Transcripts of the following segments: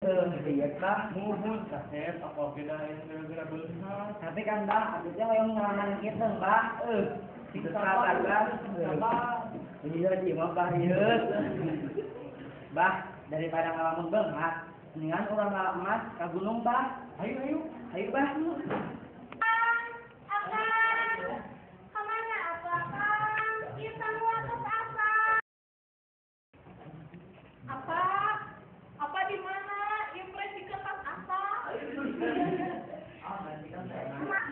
Iya Bah, Muhun kasep apa beda yang gara-gara beunghar. Tapi kan Bah, abdi teh hoyong ngalaman kitu Bah. Itu sabar Bah. Sabar. Iya sih mah Bah ieu. Bah, daripada ngalamun beunghar, mendingan urang ngala emas ka gunung Bah. Ayo ayo. Ayo Bah. Akang, kemana apa Akang? Kita mau asa. Apa? Apa di mana? Impresi kertas asa. Mak, mak, mak, mak.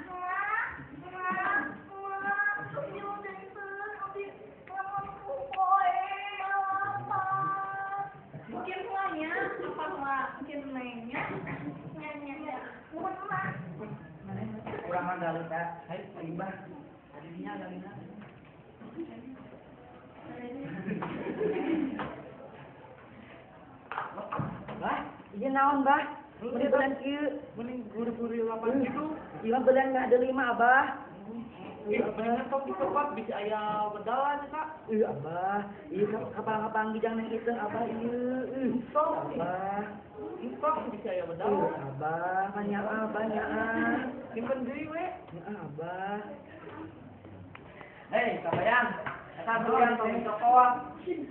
Mungkin semuanya, apa mak? Mungkin nengnya, nyanyi, mohon mak. Kurang mandali Kak. Ayo, ayo Bah. Adinya galina. Bah, ieu naon Bah? Beli belian kieu. Mending guru-guru lapan gitu. Ieu mah belian nggak ada 5 Abah. Ih, mendingan tong dicopot bisa aya bedalan eta. Ih Abah, ieu kapal-kapal gijang neng itu Abah ieu. Ih, Tong, Abah. tong bisa aya Ih, bedalan. Abah, banyak Abah nya ah. Simpen deui we. Nya Abah. Hei, kabayan. Eta belian tong dicopot.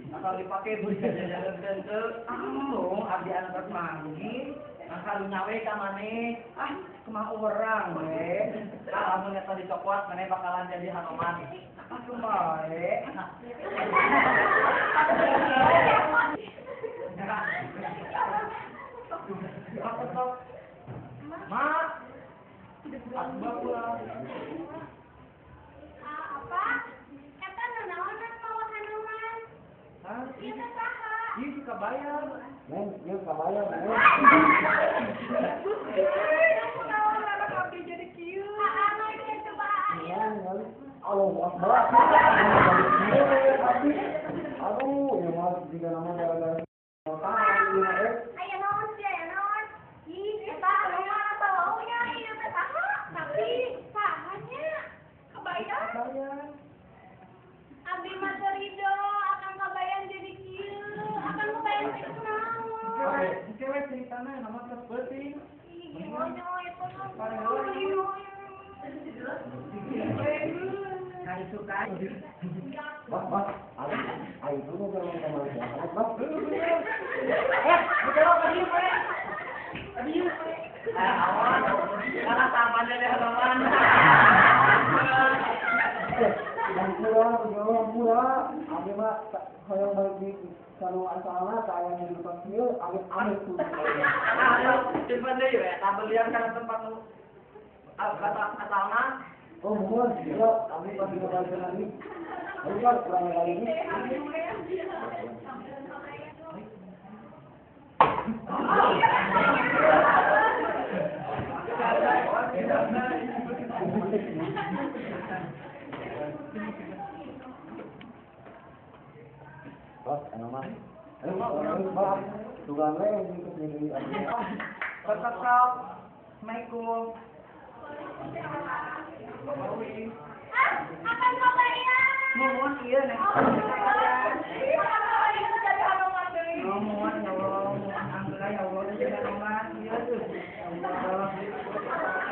Asal dipake beli jajan teu. Embung abdi anu tos manggih. Mangka nyawe ka maneh. Ah, kumaha urang we. Ah, lamun eta dicopot maneh bakalan jadi Hanoman. Ah, kumaha we. Apa tok? Mak. Asbab ulah. Apa? Eta nanaonan mawa Hanoman? Hah? Ieu teh saha? Ieu si kabayan. Neng, ieu kabayan, Neng. Kunaon anak abdi jadi kieu? Anu ieu coba. Iya, ngali. Allahu Akbar. Aduh, ieu mah jiga nama gara-gara tahu ieu mah eh. Aya naon sih, aya naon? Ih, eta Hanoman atawa nya ieu teh saha? Tapi saha nya? Kabayan? Kabayan. Abdi mah teu rido akang kabayan jadi kieu. Akang kabayan teh kunaon? Engke we ceritana nama geus peuting. Ih, gimana eta mah? Paling heula ieu. Kali suka. Bah, bah, ayo, ayo dulu jangan ke mana bah. Eh, bicara ka dieu we. Ka dieu we. Ah, awan. Kana taman jadi Hanoman. Hampura, hampura. Abdi mah hoyong balik di kanu asalna ka aya di tempat kieu, amit-amit tuh. Ah, simpen deui we, eta belian kana tempat nu kata asalna. Oh, mohon, ya, abdi pasti balik lagi. Ayo kan, kurang kali ini. Bos, anu mah. Ayo, ayo, bah. Tugan we yang ikut jadi abdi. Tetap Assalamualaikum. Ah, akang kabayan. Mohon ieu neng. Oh, akang kabayan jadi Hanoman deui. Mohon ya Allah, alhamdulillah ya Allah jadi Hanoman ieu tuh. Ya Allah.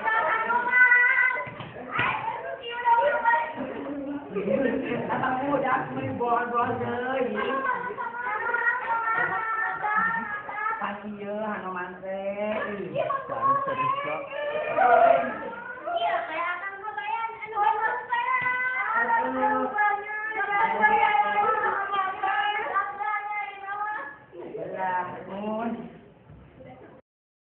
Kang Hanoman. Ai, kieu udah balik. Eta budak meuli boal-boal deui. Pan ieu Hanoman teh. Ih, Iya, kayak akang kabayan anu Hanoman. Belah.